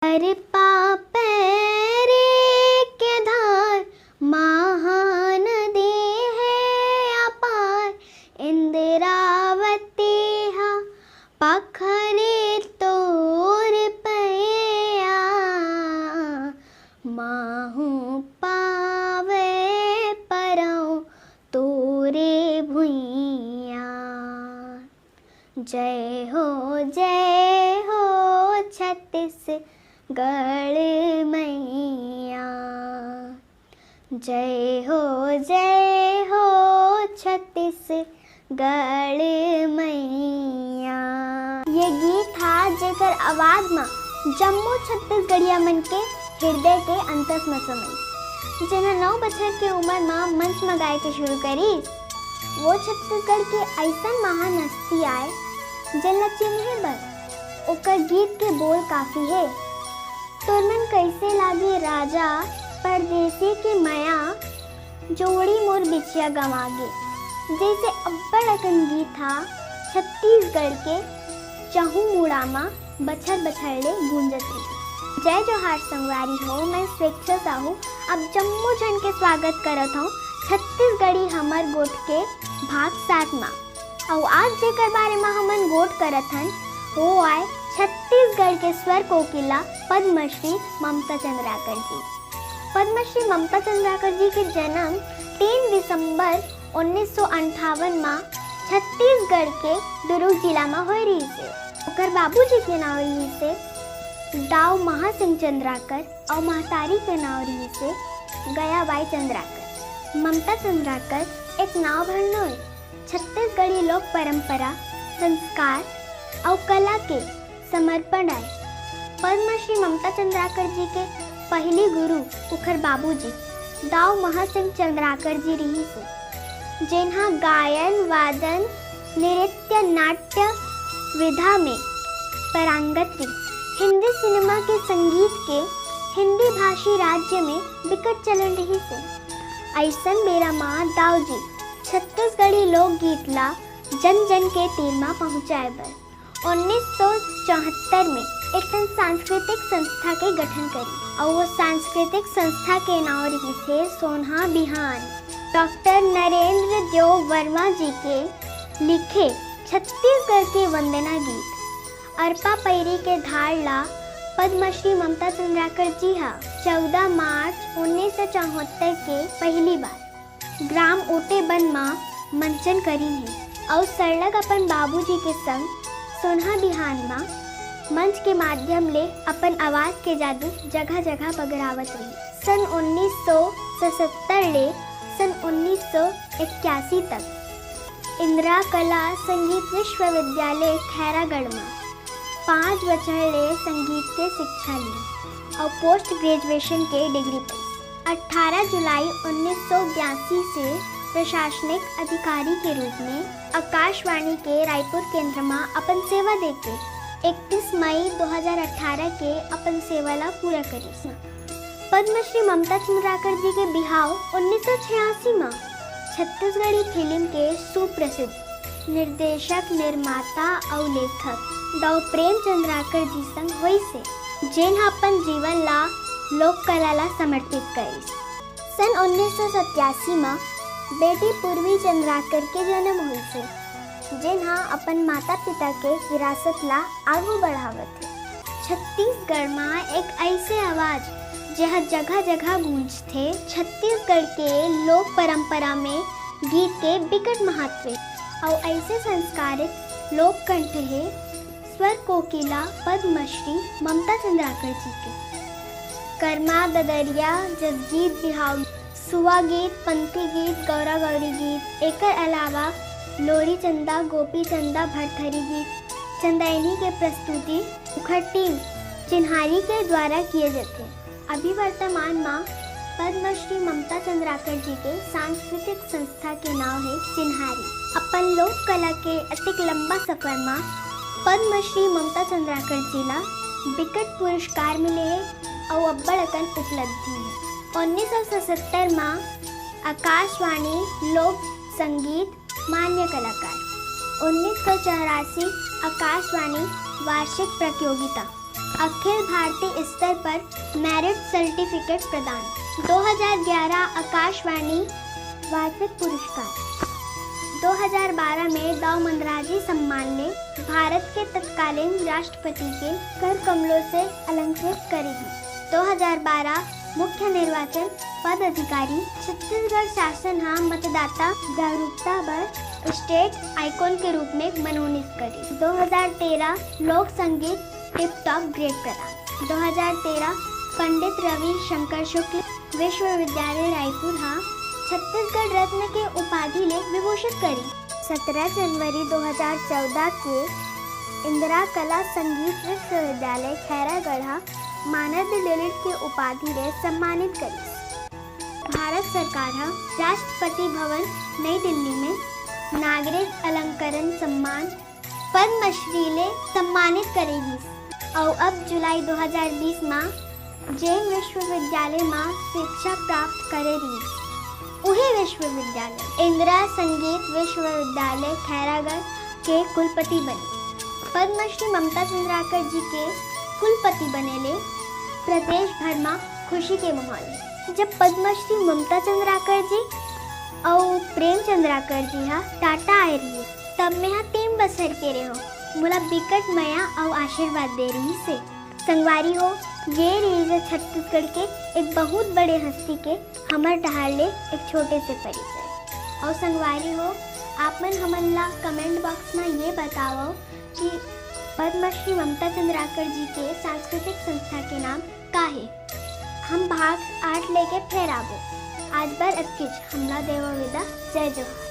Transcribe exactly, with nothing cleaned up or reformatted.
अरे पापे रे के धार, महानदी हे अपार, इंद्रावती हा पखरे तोर पैया, माहू पावे परौं तोरे भुइया। जय हो, जय हो छत्तीसगढ़ मैया। जय हो, जय हो छत्तीसगढ़ मैया। ये गीत हा, जेकर आवाज म जम्मो छत्तीसगढ़िया मन के हृदय के अंतस म समाइस, जेन ह नौ बछर के उमर म मंच म गाए के शुरू करिस। वो छत्तीसगढ़ के अइसन महान हस्ती आय, जेन ल चिन्हे बर ओकर गीत के बोल काफी हे। तोर मन कइसे लागे राजा, परदेसी के मया, जोड़ी मोर बिछिया गंवागे, जइसे अब्बड़ अकन गीत हा छत्तीसगढ़ के चहु मुड़ा म बछर बछर ले गूंजत हे। जय जोहार संगवारी हो, मैं स्वेच्छा साहू आप जम्मो झन के स्वागत करत हौं छत्तीसगढ़ी हमर गोठ के भाग सात म। अउ आज जेकर बारे म हमन गोठ करत हन, वो आय छत्तीसगढ़ के स्वर कोकिला पद्मश्री ममता चंद्राकर जी। पद्मश्री ममता चंद्राकर जी के जन्म तीन दिसंबर उन्नीस सौ अंठावन म छत्तीसगढ़ के दुरूग जिला म होए रिहिस हे। ओकर बाबूजी के नाव रिहिस हे दाऊ महासिंह चंद्राकर अउ महतारी के नाव रिहिस हे गयाबाई चंद्राकर। ममता चंद्राकर एक नाव भर नोय, छत्तीसगढ़ी लोक परंपरा, संस्कार अउ कला के समर्पण आय। पद्मश्री ममता चंद्राकर जी के पहिली गुरु उखर बाबूजी दाऊ महासिंह चंद्राकर जी रिहिस हे, जेन ह गायन, वादन, नृत्य, नाट्य विधा में पारंगत रिहिस। हिंदी सिनेमा के संगीत के हिंदी भाषी राज्य में बिकट चलन रिहिस हे। अइसन बेरा म दाऊ जी छत्तीसगढ़ी लोकगीत ला जन जन के तीर म पहुंचाए बर उन्नीस सौ चौहत्तर में एक ठन सांस्कृतिक संस्था के गठन करिस अउ वो सांस्कृतिक संस्था के नाव रिहिस हे सोनहा बिहान। डॉक्टर नरेंद्र देव वर्मा जी के लिखे छत्तीसगढ़ के वंदना गीत अरपा पैरी के धार ला पद्मश्री ममता चंद्राकर जी हा चौदह मार्च उन्नीस सौ चौहत्तर के पहिली बार ग्राम ओटेबंद म मंचन करिन हे अउ सरलग अपन बाबूजी के संग सोनहा बिहान म मंच के माध्यम ले अपन आवाज के जादू जगह-जगह बगरावत रहिस। सन उन्नीस सौ सतहत्तर ले सन उन्नीस सौ इक्यासी तक इंदिरा कला संगीत विश्वविद्यालय खैरागढ़ म पाँच बछर ले संगीत के शिक्षा लीन अउ पोस्ट ग्रेजुएशन के डिग्री पाइस। अठारह जुलाई उन्नीस सौ बयासी से प्रशासनिक अधिकारी के रूप में आकाशवाणी के रायपुर केंद्र म अपन सेवा देके इकतीस मई दो हज़ार अठारह के अपन सेवा ला पूरा करिस। पद्मश्री ममता चंद्राकर जी के बिहाव उन्नीस सौ छियासी म छत्तीसगढ़ी फिल्म के सुप्रसिद्ध निर्देशक, निर्माता अउ लेखक दाऊ प्रेम चंद्राकर जी संग होइस हे, जेन ह अपन जीवन ला लोक कला ला समर्पित करिस। सन उन्नीस सौ सत्यासी म बेटी पूर्वी चंद्राकर के जन्म होइस हे, जेन ह अपन माता-पिता के विरासत ला आगू बढ़ावत हे। छत्तीसगढ़ म एक अइसे आवाज, जेह जगह-जगह गूंजथे। छत्तीसगढ़ के लोक परंपरा में गीत के बिकट महत्व हे, अउ अइसे संस्कारित लोक कंठ हे स्वर कोकिला पद्मश्री ममता चंद्राकर जी के। करमा, ददरिया, जसगीत, बिहाव, सुआ गीत, पंथी गीत, गौरा गौरी गीत, एकर अलावा लोरी चंदा, गोपी चंदा, भरथरी गीत, चंदैनी के प्रस्तुति उखर टीम चिन्हारी के द्वारा किए जाथे। अभी वर्तमान म पद्मश्री ममता चंद्राकर जी के सांस्कृतिक संस्था के नाव हे चिन्हारी। अपन लोक कला के अतिक लंबा सफर म पद्मश्री ममता चंद्राकर जी ला बिकट पुरस्कार मिले हे अउ अब्बड़ अकन उपलब्धि हे। उन्नीस सौ सतहत्तर म आकाशवाणी लोक संगीत मान्य कलाकार, उन्नीस सौ चौरासी आकाशवाणी वार्षिक प्रतियोगिता, अखिल भारतीय स्तर पर मेरिट सर्टिफिकेट प्रदान। दो हज़ार ग्यारह आकाशवाणी वार्षिक पुरस्कार। दो हज़ार बारह में दाऊ मंदराजी सम्मान ले भारत के तत्कालीन राष्ट्रपति के कर कमलों से अलंकृत करे गिस। दो हज़ार बारह मुख्य निर्वाचन पदाधिकारी। छत्तीसगढ़ शासन हा मतदाता जागरूकता बर स्टेट आइकॉन के रूप में मनोनीत करे। दो हज़ार तेरह लोक संगीत टिप टॉप ग्रेड प्रदान। दो हज़ार तेरह पंडित रवि शंकर शुक्ल विश्वविद्यालय रायपुर हा छत्तीसगढ़ रत्न के उपाधि ले विभूषित करे। सत्रह जनवरी दो हज़ार चौदह के इंदिरा कला संगीत विश्वविद्यालय खैरागढ़ हा मानद डीलिट के उपाधि ले सम्मानित करिस। भारत सरकार हा राष्ट्रपति भवन नई दिल्ली में नागरिक अलंकरण सम्मान पद्मश्री ले सम्मानित करे गिस। अउ अब जुलाई दो हज़ार बीस मा जेन विश्वविद्यालय मा शिक्षा प्राप्त करे रिहिस, उही विश्वविद्यालय इंदिरा संगीत विश्वविद्यालय खैरागढ़ के कुलपति बने। पद्मश्री ममता चंद्राकर जी के कुलपति बने ले प्रदेश भर मा खुशी के माहौल हे। जब पद्मश्री ममता चंद्राकर जी अउ प्रेम चंद्राकर जी हा टाटा आए रिहिस, तब मैं हा तीन बछर के रेहेंव। मोला बिकट मया अउ आशीर्वाद दे रिहिस हे। संगवारी हो, ये रिहिस हे छत्तीसगढ़ के एक बहुत बड़े हस्ती के हमर डहार ले एक छोटे से परिचय। अउ संगवारी हो, आप मन हमन ला कमेंट बॉक्स में ये बतावव कि पद्मश्री ममता चंद्राकर जी के सांस्कृतिक संस्था के नाम का हे। हम भाग आठ लेके फेर आबो। आज बर अतकेच, हमला देवव विदा। जय जोहार।